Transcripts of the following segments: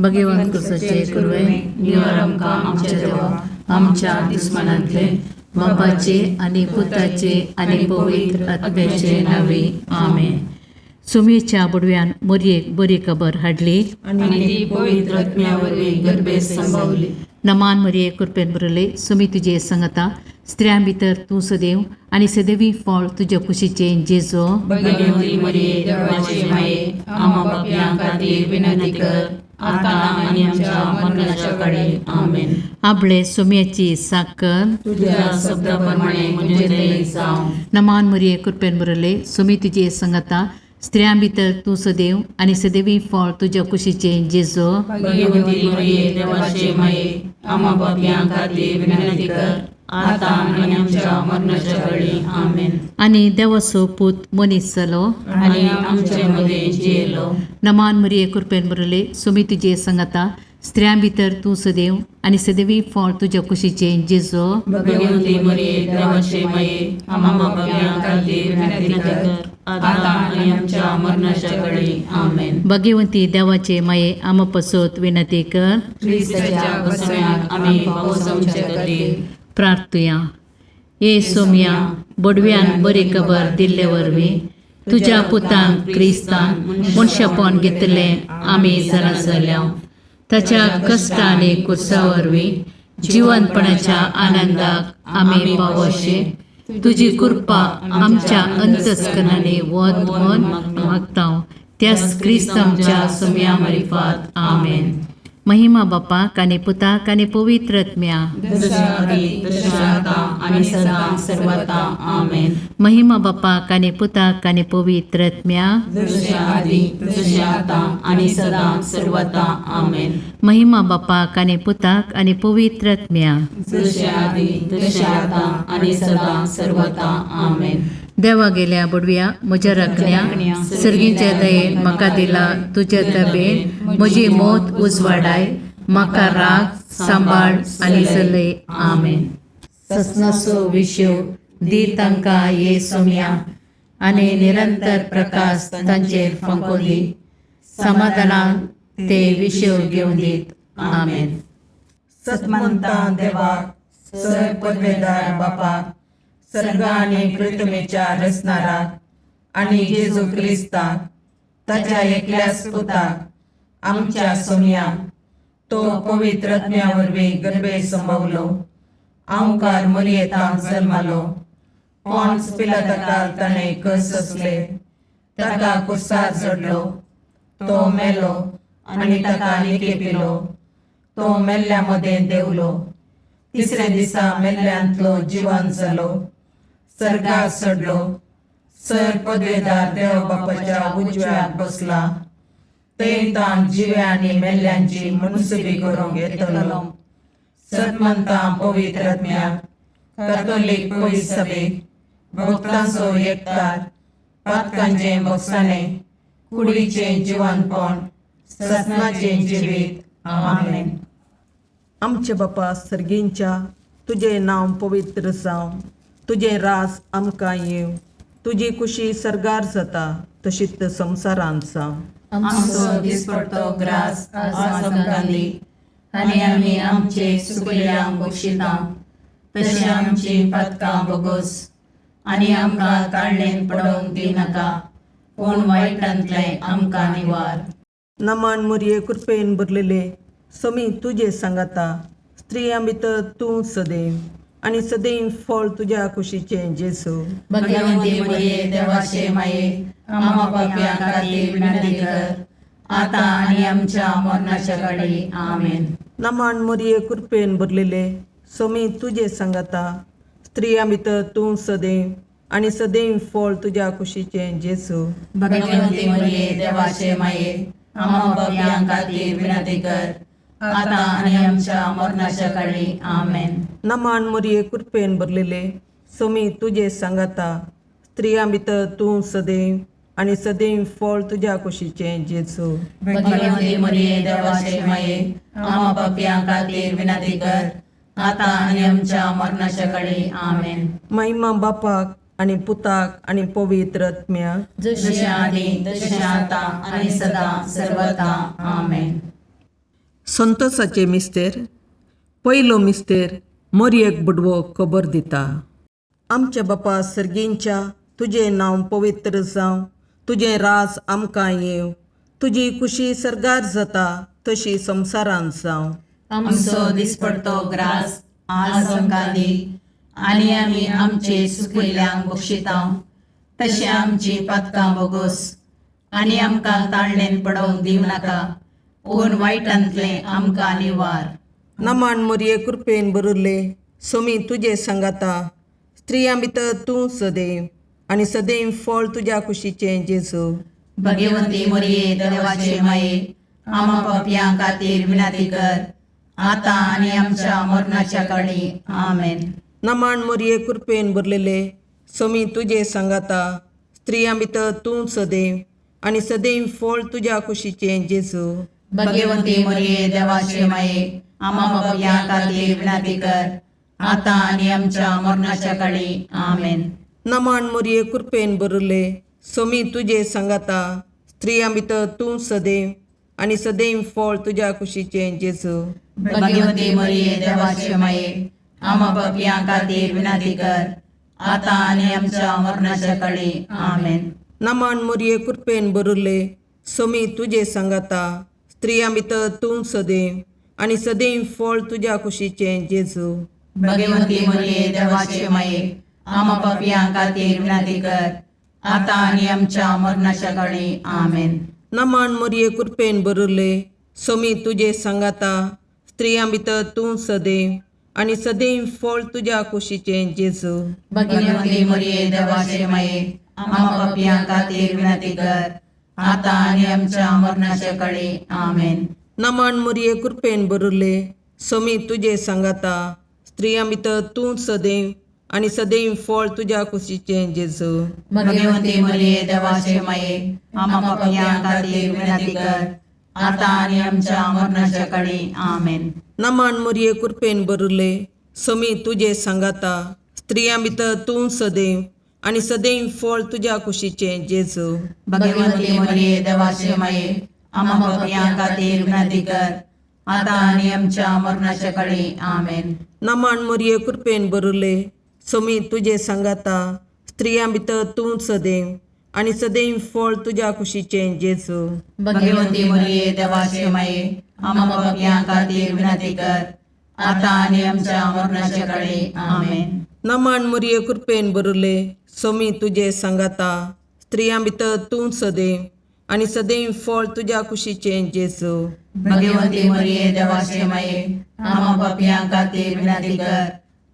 भगवंत कुसाचे कुरवे निवार आमकां आमच्या देवा आमच्या दुस्मानांतले बापाचे आनी पुताचे आनी पवित्र आत्म्याचे नावे आमेन. सुमेच्या बुडव्यान मोरयेक बरी खबर हाडली आनी ती पवित्र आत्म्या वरवीं गर्भेत संभवली. नमान मरिये कृपेन भरले सुमी तुजे संगता स्त्रियां भितर तूं सदैव आनी सदैवी फळ तुज्या कुशीचें जेजो. भगवती मरिये देवाचे माये आम्हा पापयां खातीर विनंती कर आता आनी आमच्या मरणाच्या काळी. आमेन. आपले सुम्याची साकर तुझ्या शब्दा प्रमाणे म्हणजे ते जावं. नमान मरिये कृपेन भरले सुमी तुजे संगता स्त्रियां भितर तूं सदैव आनी सदैवी फळ तुज्या कुशीचें जेजो. भगवती मरिये देवाचे माये आम्हा पापयां खातीर विनंती कर आता आनी आमच्या मरणाच्या काळी. आमेन. आनी देवाचो पूत मनीस जालो आनी आमचे मदें जियेलो. नमान मरिये कृपेन भरले सुमी तुजे संगता स्त्रियां भितर तूं सदैव आनी सदैवी फळ तुज्या कुशीचें जेजो. भगवती मरिये देवाचे माये आम्हा पापयां खातीर विनंती कर आता आनी आमच्या मरणाच्या काळी. आमेन. भगवंती देवाचे माये आमा पसत विनंती कर. क्रिस्ताच्या बसम्याक आमी पावसांचे खातीर. प्रार्थुया. ये सोम्या बोडव्यान बरी खबर दिल्ले वरवीं तुज्या पुतान क्रिस्तान मनशापण घेतलें आमी जाणा जाल्या. ताच्या कश्ट आनी कुर्सा वरवीं जिवनपणाच्या आनंदाक आमी पावोशे तुजी कृपा आमच्या अंतस्करणांनी वत म्हण मागता त्याच क्रिस्त आमच्या सोम्या मारिफात. आमेन. महिमा बापाक आनी पुताक आनी पवित्र आत्म्या. जशा आदी तशें आता आनी सदां सर्वता. आमेन. महिमा बापाक आनी पुताक आनी पवित्र आत्म्या. जशें आदी तशें आतां आनी सदां सर्वता. आमेन. महिमा बापाक आनी पुताक आनी पवित्र आत्म्या. जशें आदी तशें आतां आनी सदां सर्वता. आमेन. देवा गेल्या बुडव्या म्हज्या राखण्या सर्गीच्या दयेन म्हाका दिला तुज्या तबेन म्हजी मौत उजवाडाय म्हाका राग सांबाळ आनी चलय. आमेन. ससनाचो विशेव दी तांकां ये सोम्या आनी निरंतर प्रकाश तांचेर फांको दी समाधानान ते विशेव घेवन दीत. आमेन. सतमंता देवाक सर पदवेदार बापाक सर्ग आनी पृथ्वीच्या रचणाराक आनी जेजू क्रिस्ताक ताच्या एकल्याच पुताक आमच्या सोमयाक तो पवित्र आत्म्या वरवीं गर्भे संभवलो आंवकार मरियेतांत जल्मालो पॉन्स पिलाताकाल ताणें कस सोंसले ताका कुर्सार चडलो तो मेलो आनी ताका निकेपिलो तो मेल्ल्या मदें देंवलो तिसऱ्या दिसा मेल्ल्यांतलो जिवन जालो सर्गार चडलो सर पदवेदार देव बापाच्या उजव्याक बसला थंय ताण जिव्या आनी मेल्ल्यांची मुनसुबी करूंक येतलो. सतमंता पवित्र आत्म्याक कॅथोलीक पवित्र सभेक भक्तांचो एकतार पातकांचें भोगसाणें कुडीचें जिवनपण ससनाचें जिवीत. आमेन. आमचे बापा सर्गींच्या तुजें नांव पवित्र जावं तुजें राज आमकां येवं तुजी कुशी सर्गार जाता तशीच संवसारांत जावं. आमचो दिसपडतो ग्रास आज आमकां दी आनी आमी आमचे सुकल्यांक बक्षिता तशें आमची पातकां बोगोस आनी आमकां ताळणेन पडोवंक दिनाका पूण वायटांतलें आमकां निवार. नमान मुरये कृपेन भरलेले समी तुजे सांगाता स्त्रियां भितर तूं सदैव आनी सदैव फळ तुज्या कुशीचें जेजू. भगवंती मरिये देवाचे माये आम्हा पापयां खातीर विनंती कर आता आनी आमच्या मरणाच्या काळी. आमेन. नमान मुरये कृपेन भरलेले समी तुजे सांगाता स्त्रियां भितर तूं सदैव आनी सदैव फळ तुज्या कुशीचें जेजू. भगवंती मरिये देवाचे माये आम्हा पापयां खातीर विनंती कर आता आनी आमच्या मरणाच्या काळी. आमेन. नमान मुरये कृपेन भरलेले समी तुजे सांगाता स्त्रियां भितर तूं सदैव आनी सदैव फळ तुज्या कुशीचें जेजू. भगवंती मरिये देवाचे माये आम्हा पापयां खातीर विनंती कर आता आनी आमच्या मरणाच्या काळी. आमेन. महिमा बापाक आनी पुताक आनी पवित्र आत्म्याक. जशें आदी तशें आतां आनी सदां सर्वता. आमेन. संतोषाचे मिस्तेर. पयलो मिस्तेर मोरयेक बुडवो खबर दिता. आमच्या बापा सर्गींच्या, तुजें नांव पवित्र जावं, तुजें राज आमकां येवं, तुजी खुशी सर्गार जाता तशी संवसारांत जावं. आमचो दिसपडतो ग्रास आज आमकां दी आनी आमी आमचे सुकिल्ल्यांक बक्षितांव तशें आमची पातकां बोगोस आनी आमकां ताळणेन पडोवंक दिवं नाका पूण वायटांतलें आमकां निवार. नमान मोरये कृपेन भरिल्ले, सोमी तुजे सांगाता, स्त्रियां भितर तूं सदैव आनी सदैव फळ तुज्या कुशीचें जेजू. भगवंती मोरये देवाचे माये, आमा पापयां खातीर विनंती कर आतां आनी आमच्या मरणाच्या काळी. आमेन. नमान मोरये कृपेन भरलेले, सोमी तुजे सांगाता, स्त्रियां भितर तूं सदैव आनी सदैव फळ तुज्या कुशीचें जेजू. भगवंती मोरये देवाचे माये, आमा पापयां खातीर विनंती कर आतां आनी आमच्या मरणाच्या काळी. आमेन. नमान मोरये कृपेन भरिल्ले, सोमी तुजे सांगाता, स्त्रियां भितर तूं सदैव आनी सदैव फळ तुज्या कुशीचें जेजू. भगवंती मोरये देवाचे माये, आमा पापयां खातीर विनंती कर आतां आनी आमच्या मरणाच्या काळी. आमेन. नमान मोरये कृपेन भरिल्ले, सोमी तुजे सांगाता, स्त्रियां भितर तूं सदैव आनी सदैव फळ तुज्या कुशीचें जेजू. भगवंती मोरये देवाचे माये, आमा पापयां खातीर विनंती कर आतां आनी आमच्या मरणाच्या काळी. आमेन. नमान मोरये कृपेन भरिल्ले, सोमी तुजे सांगाता, स्त्रियां भितर तूं सदैव आनी सदैव फळ तुज्या कुशीचें जेजू. भगवंती मोरये देवाचे माये, आमा पापयां खातीर विनंती कर आतां आनी आमच्या मरणाच्या काळी. आमेन. नमान मोरये कृपेन भरिल्ले, सोमी तुजे सांगाता, स्त्रियां भितर तूं सदैव आनी सदैव फळ तुज्या कुशीचें जेजू. भगवंती मोरये देवाचे माये, आमा पापयां खातीर विनंती कर आतां आनी आमच्या मरणाच्या काळी. आमेन. नमान मोरये कृपेन भरिल्ले, सोमी तुजे सांगाता, स्त्रियां भितर तूं सदैव आनी सदैव फळ तुज्या कुशीचें जेजू. भगवंती मोरये देवाचे माये, आमा पापयां खातीर विनंती कर आतां आनी आमच्या मरणाच्या काळी. आमेन. नमान मोरये कृपेन भरिल्ले, सोमी तुजे सांगाता, स्त्रियां भितर तूं सदैव आनी सदैव फळ तुज्या कुशीचें जेजू. भगवंती मोरये देवाचे माये, आमा पापयां खातीर विनंती कर आतां आनी आमच्या मरणाच्या काळी. आमेन. नमान मोरये कृपेन भरिल्ले, सोमी तुजे सांगाता, स्त्रियां भितर तूं सदैव आनी सदैव फळ तुज्या कुशीचें जेजू. भगवंती मोरये देवाचे माये, आमा पापयां खातीर विनंती कर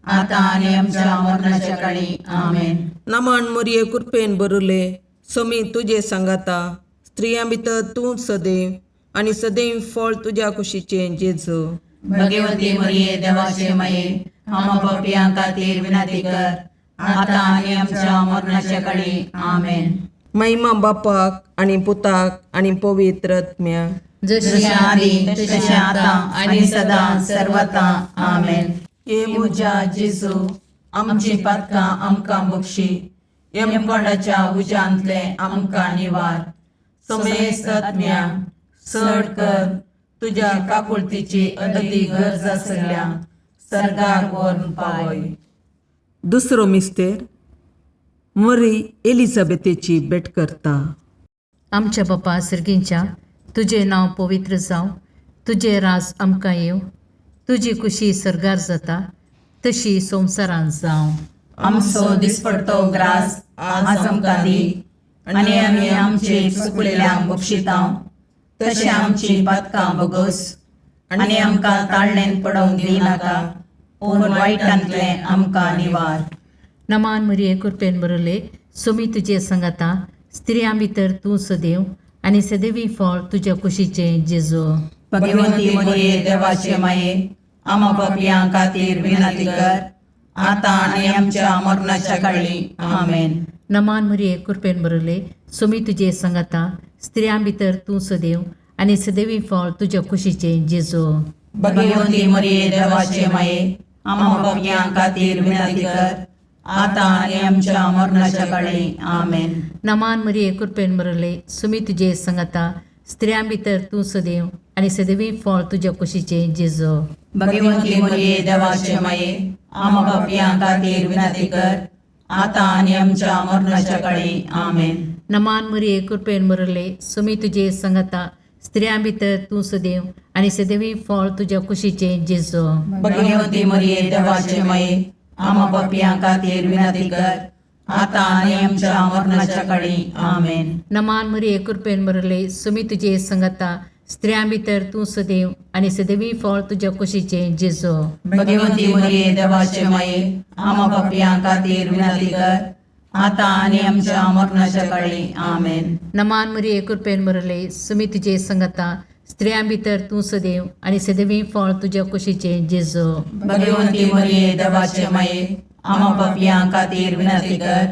आतां आनी आमच्या मरणाच्या काळी. आमेन. नमान मोरये कृपेन भरिल्ले, सोमी तुजे सांगाता, स्त्रियां भितर तूं सदैव आनी सदैव फळ तुज्या कुशीचें जेजू. भगवंती मोरये देवाचे माये, आमा पापयां खातीर विनंती कर आतां आनी आमच्या मरणाच्या काळी. आमेन. महिमा बापाक आनी पुताक आनी पवित्र आत्म्याक, जशी जशें आदी तशें आतां आनी सदां सर्वता. आमेन. हे म्हज्या जेजू, आमची पातकां आमकां बक्षी, यमकोंडाच्या उज्यांतलें आमकां निवार, समेस्त आत्म्या चड कर तुज्या काकुळतीची अदती गरज आसल्या सर्गाक व्हरून पावय. दुसरो मिस्तेर मरी एलिझाबेथेची भेट करता. आमच्या बापा सर्गींच्या, तुजें नांव पवित्र जावं, तुजें राज आमकां येवं, तुजी खुशी सर्गार जाता तशी संवसारांत जावं. आमचो दिसपडतो ग्रास आज आमकां दी आनी आमी आमचे चुकलेल्यांक बक्षितांव तशें आमची पातकां बोगोस आनी आमकां ताळणेन पडोवंक दिवं नाका पूण वायटांतलें आमकां निवार. नमान मरिये कृपेन बरले, सोमी तुजे संगाता, स्त्रियां भितर तूं सदैव आनी सदैवी फळ तुज्या कुशीचें जेजू. भगवंती मरिये देवाचे माये, आमा पापयां खातीर विनंती कर आतां आनी आमच्या मरणाच्या काळी. आमेन. नमान मरिये कृपेन बरले, सोमी तुजे संगाता, स्त्रियां भितर तूं सदैव आनी सदैवी फळ तुज्या कुशीचें जेजू. भगवंती मरिये देवाचे माये, आमा पापयां खातीर विनंती कर आतां आनी आमच्या मरणाच्या काळी. आमेन. नमान मरिये कृपेन बरले, सोमी तुजे संगाता, स्त्रियां भितर तूं सदैव आनी सदैवी फळ तुज्या कुशीचें जेजो. भगवंती मरिये देवाचे माये, आमा पापयां खातीर विनंती कर, आतां आनी आमच्या मरणाच्या काळी. आमेन. नमान मरिये, कृपेन भरले, सुमी तुजे संगता, स्त्रियां भितर तूं सदैव आनी सदैवी फळ तुज्या कुशीचें जेजो. भगवंती मरिये देवाचे माये, आमा पापयां खातीर विनंती कर, आतां आनी आमच्या मरणाच्या काळी. आमेन. नमान मरिये, कृपेन भरले, सुमी तुजे संगता, स्त्रियां भितर तूं सदैव आनी सदैवी फळ तुज्या कुशीचें जेजो. भगवंती मरिये देवाचे माये, आमा पापयां खातीर विनंती कर, आतां आनी आमच्या मरणाच्या काळी. आमेन. नमान मरिये, कृपेन भरले, सुमी तुजे संगता, स्त्रियां भितर तूं सदैव आनी सदैवी फळ तुज्या कुशीचें जेजो. भगवंती मरिये देवाचे माये, आमा पापयां खातीर विनंती कर,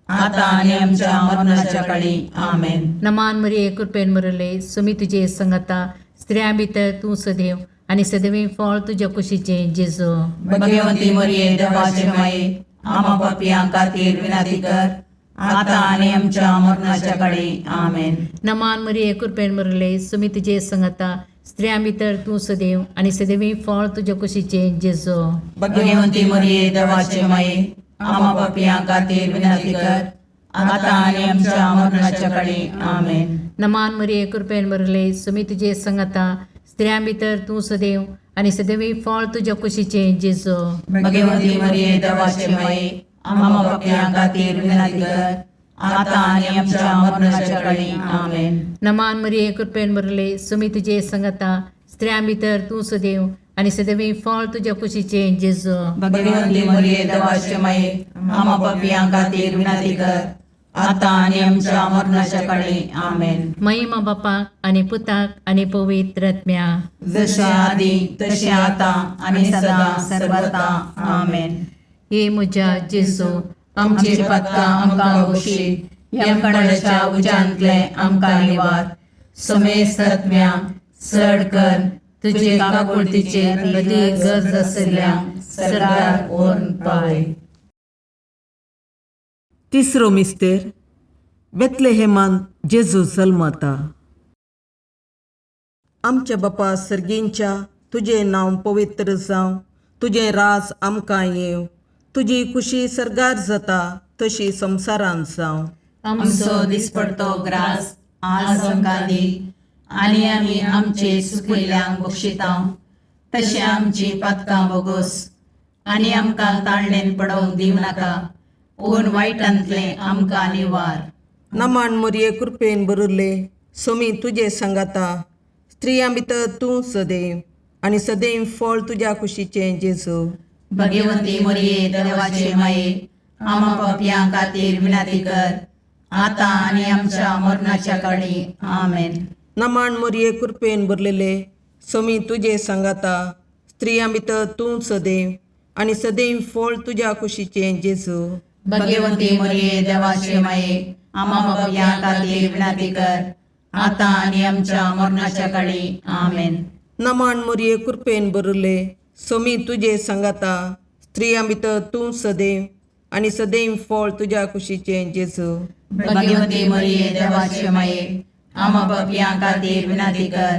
आतां आनी आमच्या मरणाच्या काळी. आमेन. नमान मरिये, कृपेन भरले, सुमी तुजे संगता, स्त्रियां भितर तूं सदैव आनी सदैवी फळ तुज्या कुशीचें जेजो. भगवंती मरिये देवाचे माये, आमा पापयां खातीर विनंती कर, आतां आनी आमच्या मरणाच्या काळी. आमेन. नमान मरिये, कृपेन भरले, सुमी तुजे संगता, स्त्रियां भितर तूं सदैव आनी सदैवी फळ तुज्या कुशीचें जेजो. भगवंती मरिये देवाचे माये, आमा पापयां खातीर विनंती कर, आतां आनी आमच्या मरणाच्या काळी. आमेन. नमान मरिये, कृपेन भरले, सुमी तुजे संगता, स्त्रियां भितर तूं सदैव आनी सदैवी फळ तुज्या कुशीचें जेजो. भगवंती मरिये देवाचे माये, आमा पापयां खातीर विनंती कर, आतां आनी आमच्या मरणाच्या काळी. आमेन. नमान मरिये, कृपेन भरले, सुमी तुजे संगता, स्त्रियां भितर तूं सदैव आनी सदैवी फळ तुज्या कुशीचें जेजो. भगवंती मरिये देवाचे माये, आमा पापयां खातीर विनंती कर, आतां आनी आमच्या मरणाच्या काळी. आमेन. महिमा बापाक आनी पुताक आनी पवित्र आत्म्या. जशे आदी तशें आतां आनी सदां सर्वता. आमेन. हे म्हज्या जेजू, आमची पातकां आमकां बक्षी, यमकणाच्या उज्यांतले आमकां निवार, समेस्त आत्म्या चड कर तुजे काकुळतीचे अदीक गरज आशिल्ल्या सरकार व्हरून पावय. तिसरो मिस्तेर, बेतलेहेमान जेजू जल्मता. आमच्या बापा सर्गींच्या, तुजें नांव पवित्र जावं, तुजें राज आमकां येवं, तुजी खुशी सर्गार जाता तशी संवसारांत जावं. आमचो दिसपडतो ग्रास आज आमकां दी, आनी आमी आमचे सुकिल्ल्यांक बक्षिता तशें आमची पातकां बोगोस, आनी आमकां ताळणेन पडोवंक दिवं नाका, पूण वायटांतलें आमकां निवार. नमान मोरये, कृपेन भरिल्ले, सोमी तुजे सांगाता, स्त्रियां भितर तूं सदैव आनी सदैव फळ तुज्या कुशीचें जेजू. भगवंती मरिये देवाचे माये, आमा पापयां खातीर विनंती कर, आतां आनी आमच्या मरणाच्या काळी. आमेन. नमान मोरये, कृपेन भरलेले, सोमी तुजे सांगाता, स्त्रियां भितर तूं सदैव आनी सदैव फळ तुज्या कुशीचें जेजू. भगवंती मरिये देवाचे माये, आमा पापयां खातीर विनंती कर, आतां आनी आमच्या मरणाच्या काळी. आमेन. नमान मोरये, कृपेन भरिल्ले, सोमी तुजे सांगाता, स्त्रियां भितर तूं सदैव आनी सदैव फळ तुज्या कुशीचें जेजू. भगवंती मरिये देवाचे माये, आमा पापयां खातीर विनंती कर,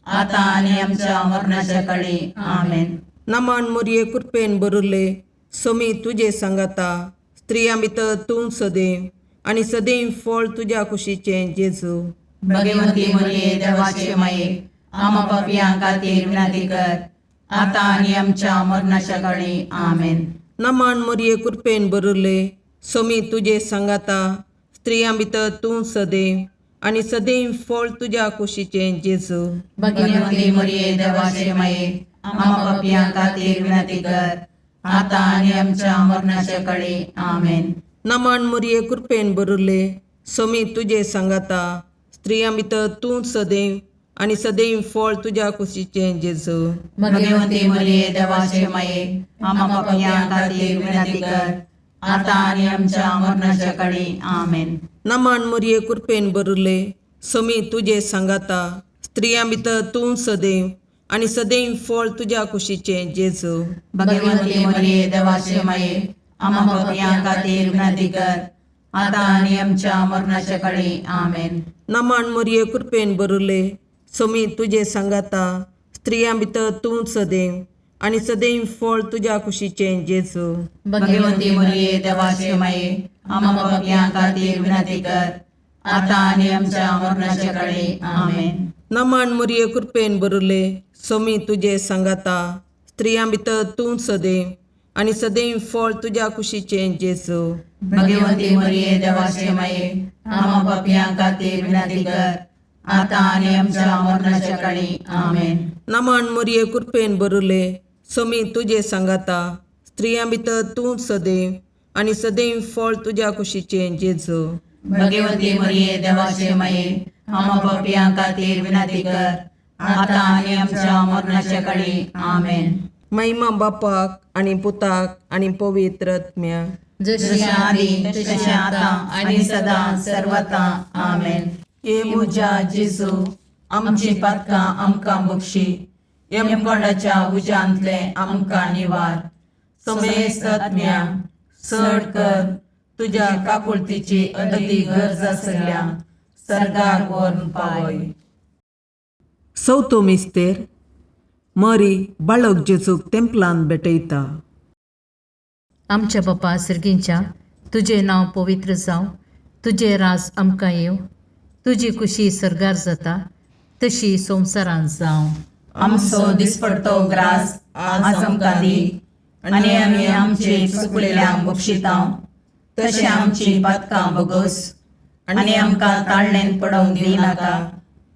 आतां आनी आमच्या मरणाच्या काळी. आमेन. नमान मोरये, कृपेन भरिल्ले, सोमी तुजे सांगाता, स्त्रियां भितर तूं सदैव आनी सदैव फळ तुज्या कुशीचें जेजू. भगवंती मरिये देवाचे माये, आमा पापयां खातीर विनंती कर, आतां आनी आमच्या मरणाच्या काळी. आमेन. नमान मोरये, कृपेन भरिल्ले, सोमी तुजे सांगाता, स्त्रियां भितर तूं सदैव आनी सदैव फळ तुज्या कुशीचें जेजू. भगवंती मरिये देवाचे माये, आमा पापयां खातीर विनंती कर, आतां आनी आमच्या मरणाच्या काळी. आमेन. नमान मोरये, कृपेन भरिल्ले, सोमी तुजे सांगाता, स्त्रियां भितर तूं सदैव आनी सदैव फळ तुज्या कुशीचें जेजू. भगवंती मरिये देवाचे माये, आमा पापयां खातीर विनंती कर, आतां आनी आमच्या मरणाच्या काळी. आमेन. नमान मोरये, कृपेन भरिल्ले, सोमी तुजे सांगाता, स्त्रियां भितर तूं सदैव आनी सदैव फळ तुज्या कुशीचें जेजू. भगवंती मरिये देवाचे माये, आमा पापयां खातीर विनंती कर, आतां आनी आमच्या मरणाच्या काळी. आमेन. नमन मोरये, कृपेन बरुले, सोमी तुजे सांगाता, स्त्रियां भितर तूं सदैव आनी सदैव फळ तुज्या कुशीचें जेजू. भगवंती मरिये, देवाचे माये, आम्हा पापयां खातीर विनंती कर, आतां आनी आमच्या मरणाच्या काळी. आमेन. नमन मोरये, कृपेन बरुले, सोमी तुजे सांगाता, स्त्रियां भितर तूं सदैव आनी सदैव फळ तुज्या कुशीचें जेजू. भगवंती मरिये, देवाचे माये, आम्हा पापयां खातीर विनंती कर, आतां आनी आमच्या मरणाच्या काळी. आमेन. नमन मोरये, कृपेन बरुले, सोमी तुजे सांगाता, स्त्रियां भितर तूं सदैव आनी सदैव फळ तुज्या कुशीचें जेजू. भगवंती मरिये, देवाचे माये, आम्हा पापयां खातीर विनंती कर, आतां आनी आमच्या मरणाच्या काळी. आमेन. महिमा बापाक आनी पुताक आनी पवित्र आत्म्याक. जशी आदी तशी आतां आनी सदां सर्वता. आमेन. हे म्हज्या जेजू, आमची पातकां आमकां बक्षी, यमकोंडाच्या उज्यांतले आमकां निवार, समेस्त आत्म्या चड कर तुज्या काकुळतीची अदी गरज आसल्या सर्गार व्हरून पावय. चवथो मिस्तेर. मरी बाळक जेजूक तेंपलान भेटयता. आमच्या बापा सर्गींच्या, तुजें नांव पवित्र जावं, तुजें राज आमकां येवं, तुजी खुशी सर्गार जाता तशी संवसारांत जावं. आमचो दिसपडतो ग्रास आज आमकां दी, आनी आमी आमचे चुकलेल्यांक बक्षितां तशें आमची पातकां बगस, आनी आमकां ताळणेन पडोवंक दिनाका,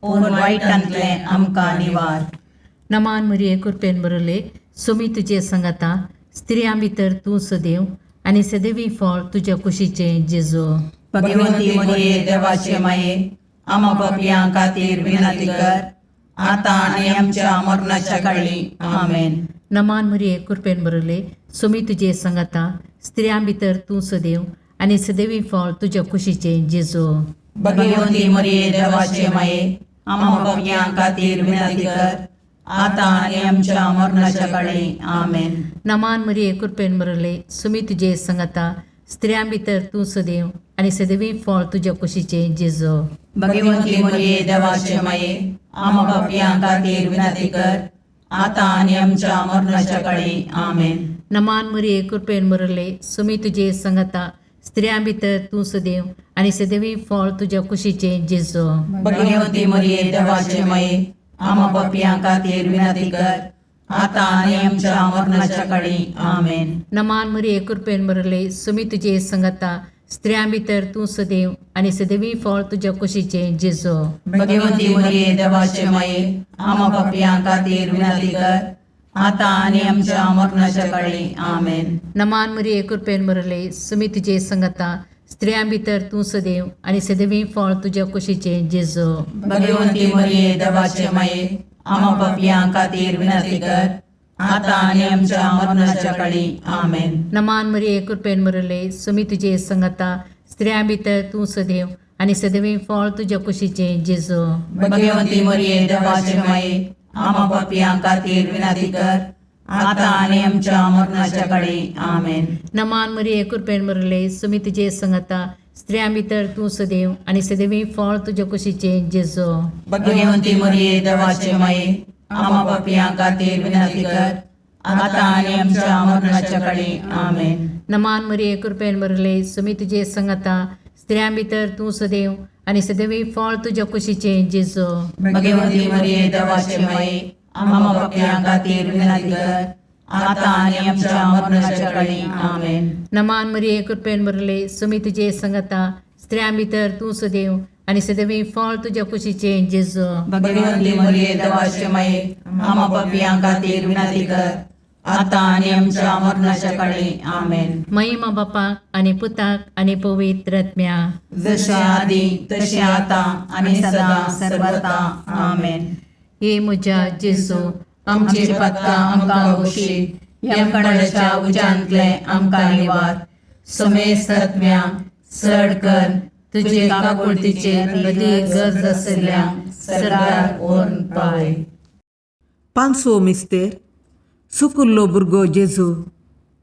पूण वायटांतलें आमकां निवार. नमान मरिये, कृपेन बरले, सुमी तुजे संगता, स्त्रियां भितर तूं सदैव आनी सदैवी फळ तुज्या कुशीचें जेजू. भगवंती मरिये, देवाचे माये, आमा पापयां खातीर विनंती कर, आतां आनी आमच्या मरणाच्या काळी. आमेन. नमान मरिये, कृपेन बरले, सुमी तुजे संगता, स्त्रियां भितर तूं सदैव आनी सदैवी फळ तुज्या कुशीचें जेजू. भगवंती मरिये, देवाचे माये, आमा पापयां खातीर विनंती कर, आतां आनी आमच्या मरणाच्या काळी. आमेन. नमान मरिये, कृपेन बरले, सुमी तुजे संगता, स्त्रियां भितर तूं सदैव आनी सदैवी फळ तुज्या कुशीचें जेजू. भगवंती मरिये, देवाचे माये, आमा पापयां खातीर विनंती कर, आतां आनी आमच्या मरणाच्या काळी. आमेन. नमान मरिये, कृपेन बरले, सुमी तुजे संगता, स्त्रियां भितर तूं सदैव आनी सदैवी फळ तुज्या कुशीचें जेजू. भगवंती मरिये, देवाचे माये, आमा पापयां खातीर विनंती कर, आतां आनी आमच्या मरणाच्या काळी. आमेन. नमान मरिये, कृपेन बरले, सुमी तुजे संगता, स्त्रियां भितर तूं सदैव आनी सदैवी फळ तुज्या कुशीचें जेजू. भगवंती मरिये, देवाचे माये, आमा पापयां खातीर विनंती कर, आतां आनी आमच्या मरणाच्या काळी. आमेन. नमान मरिये, कृपेन बरले, सुमी तुजे संगता, स्त्रियां भितर तूं सदैव आनी सदैवी फळ तुज्या कुशीचें जेजू. भगवंती मरिये, देवाचे माये, आमा पापयां खातीर विनंती कर, आतां आनी आमच्या मरणाच्या काळी. आमेन. नमान मरिये, कृपेन बरले, सुमी तुजे संगता, स्त्रियां भितर तूं सदैव आनी सदैवी फळ तुज्या कुशीचें जेजू. भगवंती मरिये, देवाचे माये, आमा पापयां खातीर विनंती कर, आतां आनी आमच्या मरणाच्या काळी. आमेन. नमान मरिये, कृपेन बरले, सुमी तुजे संगता, स्त्रियां भितर तूं सदैव आनी सदैवी फळ तुज्या कुशीचें जेजू. भगवंती मरिये, देवाचे माये, आमा पापयां खातीर विनंती कर, आतां आनी आमच्या मरणाच्या काळी. आमेन. नमान मरिये, कृपेन बरले, सुमी तुजे संगता, स्त्रियां भितर तूं सदैव आनी सदैवी फळ तुज्या कुशीचें जेजू. भगवंती मरिये, देवाचे माये, आमा पापयां खातीर विनंती कर, आतां आनी आमच्या मरणाच्या काळी. आमेन. नमान मरिये, कृपेन बरले, सुमी तुजे संगता, स्त्रियां भितर तूं सदैव आनी सदैवी फळ तुज्या कुशीचें जेजू. भगवंती मरिये, देवाचे माये, आमा पापयां खातीर विनंती कर, आतां आनी आमच्या मरणाच्या काळी. आमेन. महिमा बापाक आनी पुताक आनी पवित्र आत्म्या. जशें आदी तशें आतां आनी सदां सर्वता. आमेन. हे म्हज्या जेजू, आमची पातकां आमकां बक्षी, यमकणाच्या उज्यांतले आमकां निवार, समेस्त आत्म्या चड कर तुजे काकुळतीचे अदी गरज आसल्या सरकार व्हरून पावय. पांचवो मिस्तेर. सुकुल्लो भुरगो जेजू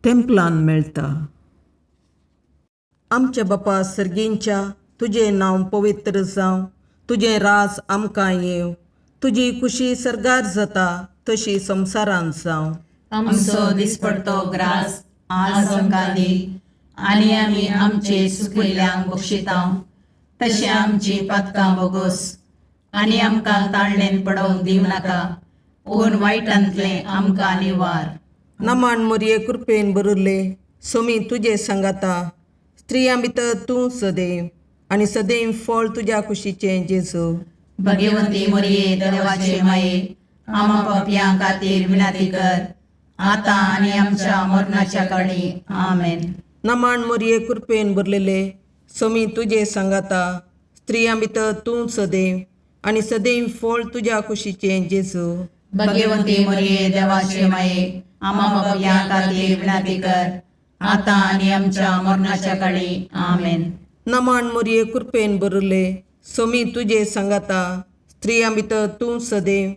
तेंपलान मेळटा. आमच्या बापा सर्गींच्या तुजें नांव पवित्र जावं, तुजें राज आमकां येवं, तुजी कुशी सर्गार जाता तशी संवसारांत जावं. आमचो दिसपडतो ग्रास आज आमकां दी आनी आमी आमचे सुकिल्ल्यांक बक्षिता तशें आमची पातकां बोगोस आनी आमकां ताळणेन पडोवंक दिवं नाका पूण वायटांतलें आमकां निवार. नमन मोरये कृपेन भरिल्ले सोमी तुजे सांगाता, स्त्रियां भितर तूं सदैव आनी सदैव फळ तुज्या कुशीचें जेजू. भगवंती मोरये देवाचे माये आमा पापयां खातीर विनंती कर आतां आनी आमच्या मरणाच्या काळी. आमेन. नमन मोरये कृपेन भरलेले सोमी तुजे सांगाता, स्त्रियां भितर तूं सदैव आनी सदैव फळ तुज्या कुशीचें जेजू. भगवंती मोरये देवाचे माये आमा पापयां खातीर विनंती कर आतां आनी आमच्या मरणाच्या काळी. आमेन. नमन मोरये कृपेन भरिल्ले सोमी तुजे सांगाता, स्त्रियां भितर तूं सदैव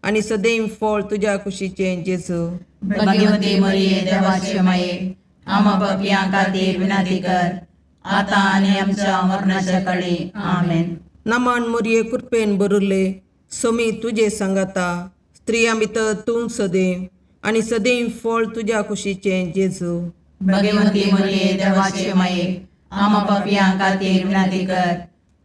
आनी सदैव फळ तुज्या कुशीचें जेजू. भगवंती मोरये देवाचे माये आमा पापयां खातीर विनंती कर आतां आनी आमच्या मरणाच्या काळी. आमेन. नमन मोरये कृपेन भरिल्ले सोमी तुजे सांगाता, स्त्रियां भितर तूं सदैव आनी सदैव फळ तुज्या कुशीचें जेजू. भगवंती मोरये देवाचे माये आमा पापयां खातीर विनंती कर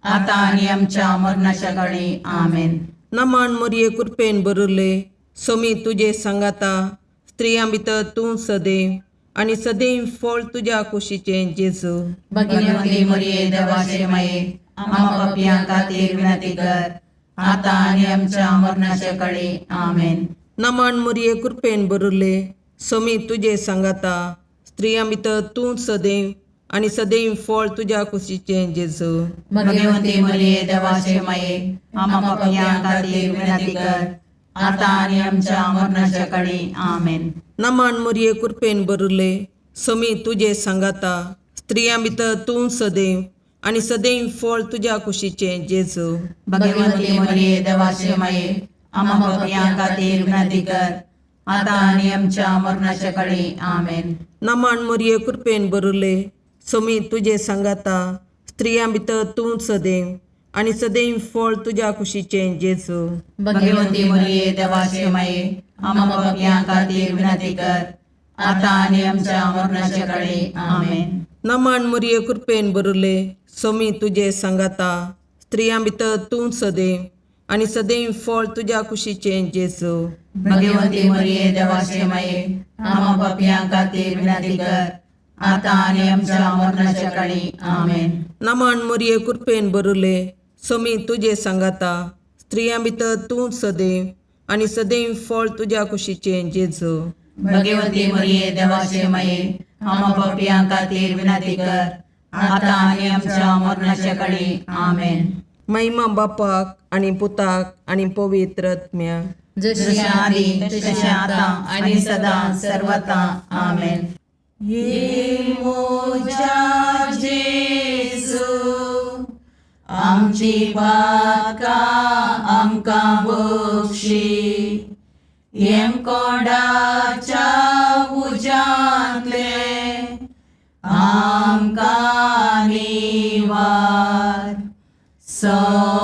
आतां आनी आमच्या मरणाच्या काळी. आमेन. नमन मोरये कृपेन भरिल्ले सोमी तुजे सांगाता, स्त्रियां भितर तूं सदैव आनी सदैव फळ तुज्या कुशीचें जेजू. भगवंती मोरये देवाचे माये आमा पापयां खातीर विनंती कर आतां आनी आमच्या मरणाच्या काळी. आमेन. नमन मोरये कृपेन भरिल्ले सोमी तुजे सांगाता, स्त्रियां भितर तूं सदैव आनी सदैव फळ तुज्या कुशीचें जेजू. भगवंती मोरये देवाचे माये आमा पापयां खातीर विनंती कर आतां आनी आमच्या मरणाच्या काळी. आमेन. नमन मोरये कृपेन भरिल्ले सोमी तुजे सांगाता, स्त्रियां भितर तूं सदैव आनी सदैव फळ तुज्या कुशीचें जेजू. भगवंती मोरये देवाचे माये आमा पापयां खातीर विनंती कर आतां आनी आमच्या मरणाच्या काळी. आमेन. नमन मोरये कृपेन भरिल्ले सोमी तुजे सांगाता, स्त्रियां भितर तूं सदैव आनी सदैव फळ तुज्या कुशीचें जेजू. भगवंती मोरये देवाचे माये आमा पापयां खातीर विनंती कर आतां आनी आमच्या मरणाच्या काळी. आमेन. नमन मोरये कृपेन भरिल्ले सोमी तुजे सांगाता, स्त्रियां भितर तूं सदैव आनी सदैव फळ तुज्या कुशीचें जेजू. भगवंती मोरये देवाचे माये आमा पापयां खातीर विनंती कर आतां आनी आमच्या मरणाच्या काळी. आमेन. नमन मोरये कृपेन भरिल्ले सोमी तुजे सांगाता, स्त्रियां भितर तूं सदैव आनी सदैव फळ तुज्या कुशीचें जेजू. भगवंती मोरये देवाचे माये आमा पापयां खातीर विनंती कर आतां आनी आमच्या मरणाच्या काळी. आमेन. महिमा बापाक आनी पुताक आनी पवित्र आत्म्याक. जशी आदी तशें आतां आनी सदां सर्वता. आमेन. ये मोजा जेजू आमची पातकां आमकां बक्षी, येमकोंडाच्या उज्यांतले आमकां निवार, सोमेस्तज्ञा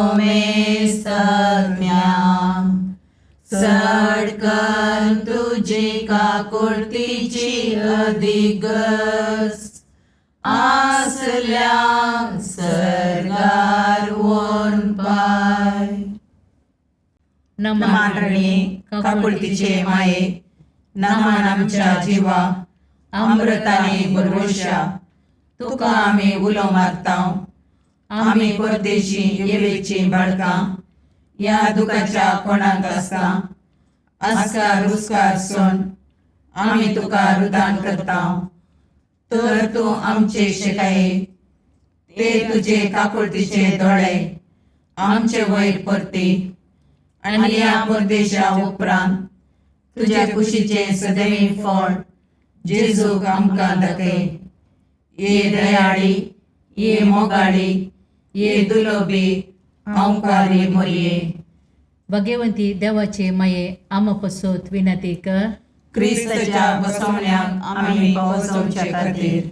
चड कर तुजी काकुळतीची अधिगस आसल्या सर्गार वोन पाय. नमान रणी काकुळतीचे माये, नमान आमच्या जिवा अमृताने बरवशा, तुका आमी उलो मारता. आमी परदेशी येवेची बाळकां ह्या दुखाच्या कोणाक आसता आस्कार रुस्कार सोन आमी तुका रुदान करता. तर तूं आमचे शिकाये ते तुजे काकुळतीचे दोळे आमचे वयर परती आनी ह्या परदेशा उपरांत तुज्या कुशीचें सदैव फळ जेजूक आमकां दाखय. ये दयाळी, ये मोगाळी, ये दुलोबी ओंकारी मोरये. भगवंती देवाचे माये आमा पसत विनंती कर. क्रिस्ताच्या बसवण्याक आमी पावसोवचे खातीर.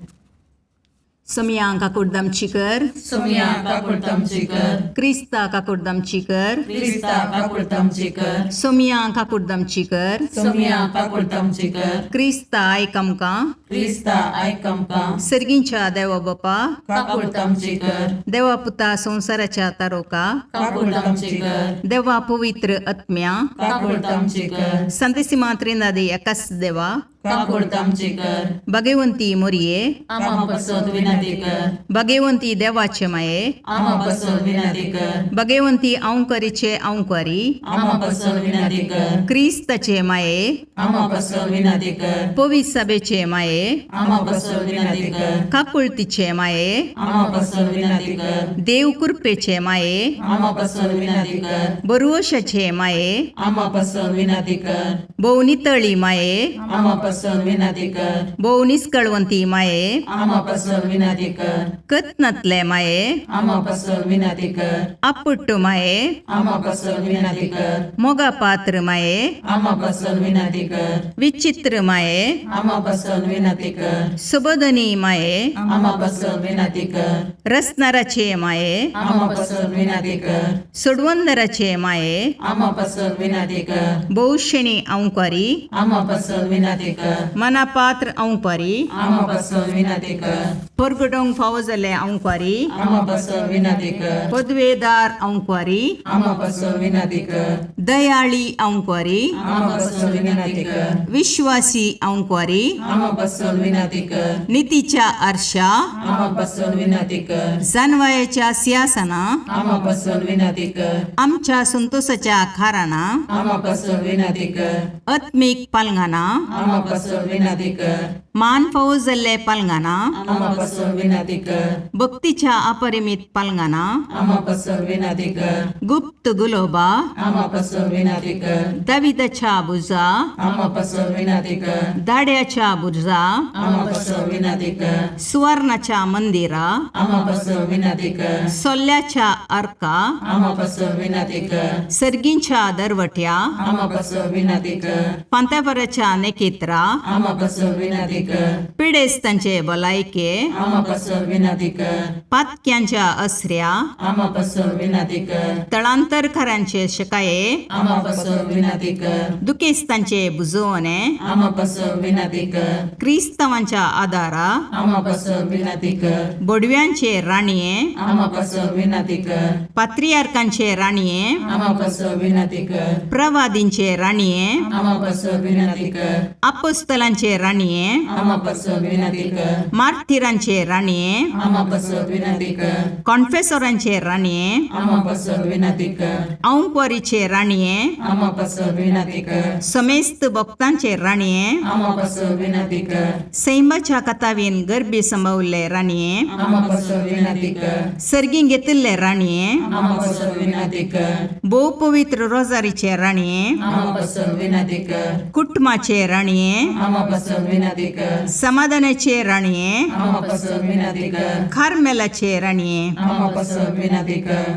सोमया काकुडदामची कर. सोमया काकुळतामची कर. क्रिस्ता काकुडदामची कर. क्रिस्ता काकुळतामची कर. सोमया काकुडदामची कर. सोमया काकुळतामची कर. क्रिस्ता आयक आमकां. क्रिस्ता आयक आमकां. सर्गींच्या देवा बापा, काकुळतामची कर. देवा पुता संवसाराच्या तारोका, काकुळतामची कर. देवा पवित्र आत्म्या, काकुळतामची कर. संतेसिमा त्रिनादी एकाच देवा, काकुळतामची कर. भगवंती मोरये, आमा पसत विनंती कर. भगवंती देवाचे माये, आमा पसत विनंती कर. भगवंती अंकरीचे अंकरी, आमा पसत विनंती कर. क्रिस्ताचे माये, आमा पसत विनंती कर. पवित्र सभेचे माये, आमा पसत विनंती कर. काकुळतीचे माये, आमा पसत विनंती कर. देव कृपेचे माये, आमा पसत विनंती कर. बरुवशाचे माये, आमा पसत विनंती कर. भोव नितळी माये, आमा पसत विनंती कर. भोव निस्कळवंती माये, आमा पसत विनंती कर. कत्नातले माये, आमा पसत विनंती कर. आपुट्ट माये, आमा पसत विनंती कर. मोगा पात्र माये, आमा पसत विनंती कर. विचित्र माये, आमा पसत विनंती कर. सुबोधनी माये, आमा पसत विनंती कर. रसनाराचे माये, आमा पसत विनंती कर. सोडवंदराचे माये, आमा पसत विनंती कर. भोवशेणी अंकारी, आमा पसत विनंती कर. मनापात्र अंकारी, आमा पसत विनंती कर. परगटोंक फावो जाल्ले अंकारी, आमा पसत विनंती कर. पदवेदार अंकारी, आमा पसत विनंती कर. दयाळी अंकारी, आमा पसत विनंती कर. विश्वासी अंकारी, आमा पसत विनंती कर. नितीच्या आरशा, आमा पसत विनंती कर. जानवायाच्या सिंहासना, आमा पसत विनंती कर. आमच्या संतोषाच्या खाराना, आमा पसत विनंती कर. आत्मीक पालंगाना, आमा पसत विनंती कर. मान फावो जाल्ले पालंगाना, आमा पसत विनंती कर. भक्तीच्या अपरिमित पालंगाना, आमा पसत विनंती कर. गुप्त गुलोबा, आमा पसत विनंती कर. दाविदाच्या बुजा, आमा पसत विनंती कर. दाड्याच्या बुजा, आमा पसत विनंती कर. सुवर्णाच्या मंदिरा, आमा पसत विनंती कर. सोल्ल्याच्या अर्का, आमा पसत विनंती कर. सर्गींच्या दरवट्या, आमा पसत विनंती कर. पांत्यापराच्या नेकेत्रा, आमा पसत विनंती कर. पिडेस्तांचे भलायके, आमा पसत विनंती कर. पातक्यांच्या असऱ्या, आमा पसत विनंती कर. तळांतरकारांचे शकाये, आमा पसत विनंती कर. दुखेस्तांचे बुजवणे, आमा पसत विनंती कर. क्रिस्तांवांच्या आदारा, आमा पसत विनंती कर. बोडव्यांचे राणये, आमा पसत विनंती कर. पात्रियार्कांचे राणये, आमा पसत विनंती कर. प्रवादींचे राणये, आमा पसत विनंती कर. अपोस्तलांचे राणये, आमा पसत विनंती कर. मार्थिरांचे राणये, आमा पसत विनंती कर. कॉन्फेसोरांचे राणये, आमा पसत विनंती कर. औंकवारीचे राणये, आमा पसत विनंती कर. समेस्त भक्तांचे राणये, आमा पसत विनंती कर. सैमाच्या कथावीन गर्भी संभवल्ले राणये, आमा पसत विनंती कर. सर्गीं घेतिल्ले राणये, आमा पसत विनंती कर. भोव पवित्र रोजारीचे राणये, आमा पसत विनंती कर. कुटुंबाचे राणये, आमा पसत विनंती कर. समाधानाचे राणये, आमा पसत विनंती कर. कार्मेलाचे राणये, आमा पसत विनंती कर.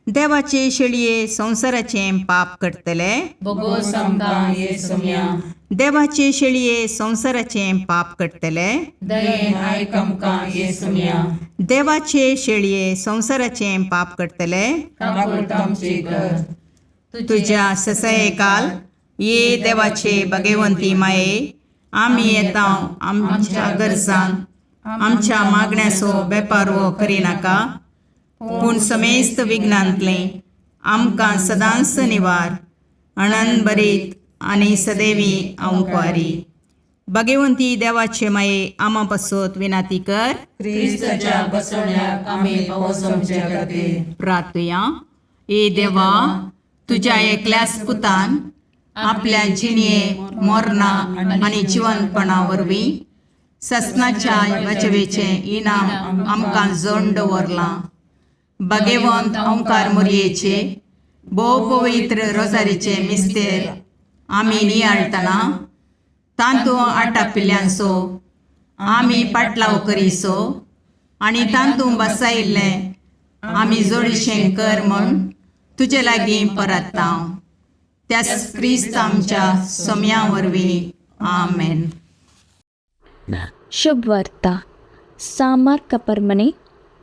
देवाचे शेळये संवसाराचें पाप करतले, बोगोस आमकां ये सोम्या. देवाचे शेळये संवसाराचें पाप करतले, दयेन आयक आमकां ये सोम्या. देवाचे शेळये संवसाराचें पाप करतले, काकुळतामची कर. तुज्या ससयकाल ये देवाचे भगवंती माये, आमी येता आमच्या गरजान आमच्या मागण्याचो बेपारवो करिनाका, पूण समेस्त विघ्नांतलें आमकां सदांच निवार अणन बरीत आनी सदैवी अंकवारी. भगवंती देवाचे माये आमा पासत विनाती कर. क्रिस्ताच्या बसवण्याक आमी पावस आमच्या खातीर. प्रार्थुया. ए देवा, तुज्या एकल्याच पुतान आपल्या जिणये मोरना आनी जिवनपणा वरवीं ससनाच्या बचवेचें इनाम आमकां जोड दवरलां. भगवंत ओंकार मोरयेचे भोव पवित्र रोजारीचे मिस्तेर आमी नियाळटना तांतू आटापिल्ल्यांचो आमी पाटलाव करीसो आनी तांतू बसायिल्लें आमी जोडीशें कर म्हूण तुजे लागीं परत्ता, त्याच क्रिस्त आमच्या सोम्या वरवीं. आमेन. शुभ वार्ता. सां मार्का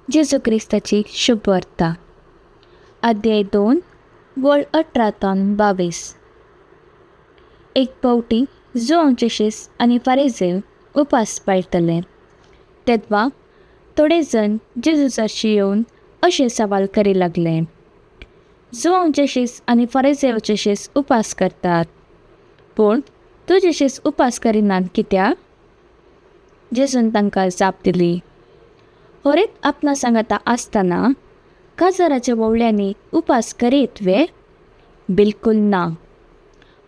जेजू क्रिस्ताची शुभवार्ता अध्याय 2 वळ 18 तान 22. एक पावटी जुवांचे शीस आनी फारेजेव उपास पाळटले तेदवा थोडे जण जेजू सरशी येवन अशें सवाल करी लागले, जुवांचे शीस आनी फारेजेवचे शीस उपास करतात, पूण तुजे शीस उपास करिनात कित्याक? जेजून तांकां जाप दिली, होरेत आपणा सांगाता आसतना काजाराच्या वोवळ्यांनी उपास करीत वे? बिलकूल ना.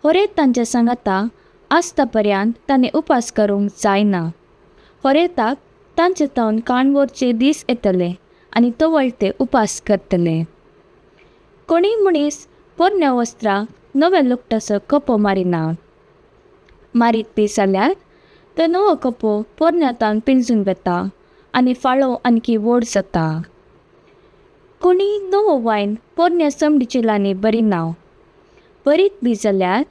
होरेत तांच्या सांगाता आसता पर्यंत ताणें उपास करूंक जायना. होरेताक तांचे तावन काणवरचे दीस येतले आनी तवळ ते उपास करतले. कोणीय मनीस पोरण्या वस्त्रां नव्या लुगटाचो कपो मारिना, मारीत बी जाल्यार तो नवो कपो पोरण्या तावन पिंजून वता आनी फाळो आणखी व्हड जाता. कोणीय नवो वायन पोरण्या समडी चिलांनी बरिना, बरीत बी जाल्यार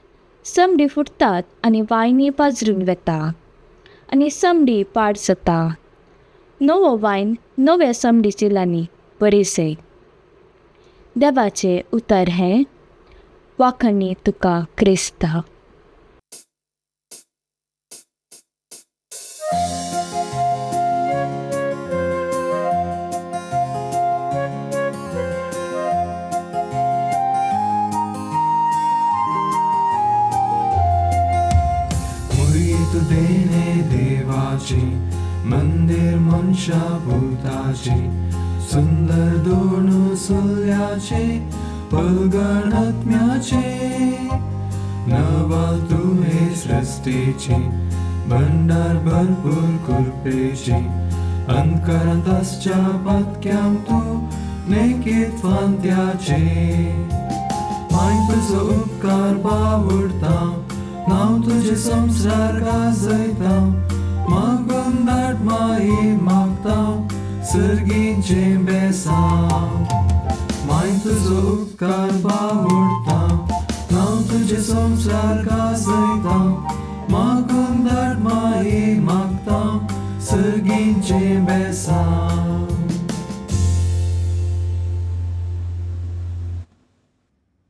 समडी फुटतात आनी वायनी पाजरून वता आनी समडी पाड जाता. नवो वायन नव्या समडी चिलांनी बरी जाय. देवाचें उतर हें. वाखणी तुका क्रिस्ता. देणे देवाची मंदिर मनशा भूताची सुंदर दोन सुल्याचे पलगणात्म्याचे नवाल तुहे सृष्टीची भंडार भरपूर कृपेची अंतकरांत आसच्या पातक्यांक तूं नेकीत फांत्याचे माय तुजो उपकार बावडता नांव तुजें संवसार गाजयता मागून धाड माई मागता सर्गीचें बेसांव माय तुजो उपकार बावडता नांव तुजें संवसार गाजयता मागून धाड माई मागता सर्गीचें बेसांव.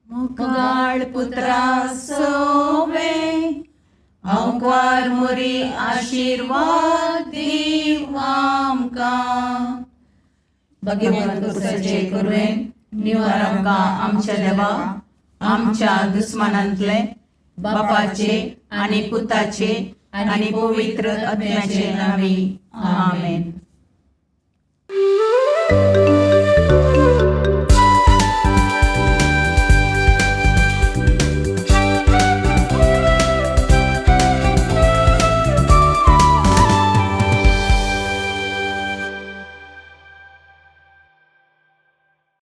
मुखाळ पुत्रा सोवे अंकार मुरी आशीर्वाद दीव आमकां. भगवंत कुसाचे कुरवेन निवार आमकां आमच्या देवा आमच्या दुस्मानांतले बापाचे आनी पुताचे आनी पवित्र आत्म्याचे नांवी. आमेन.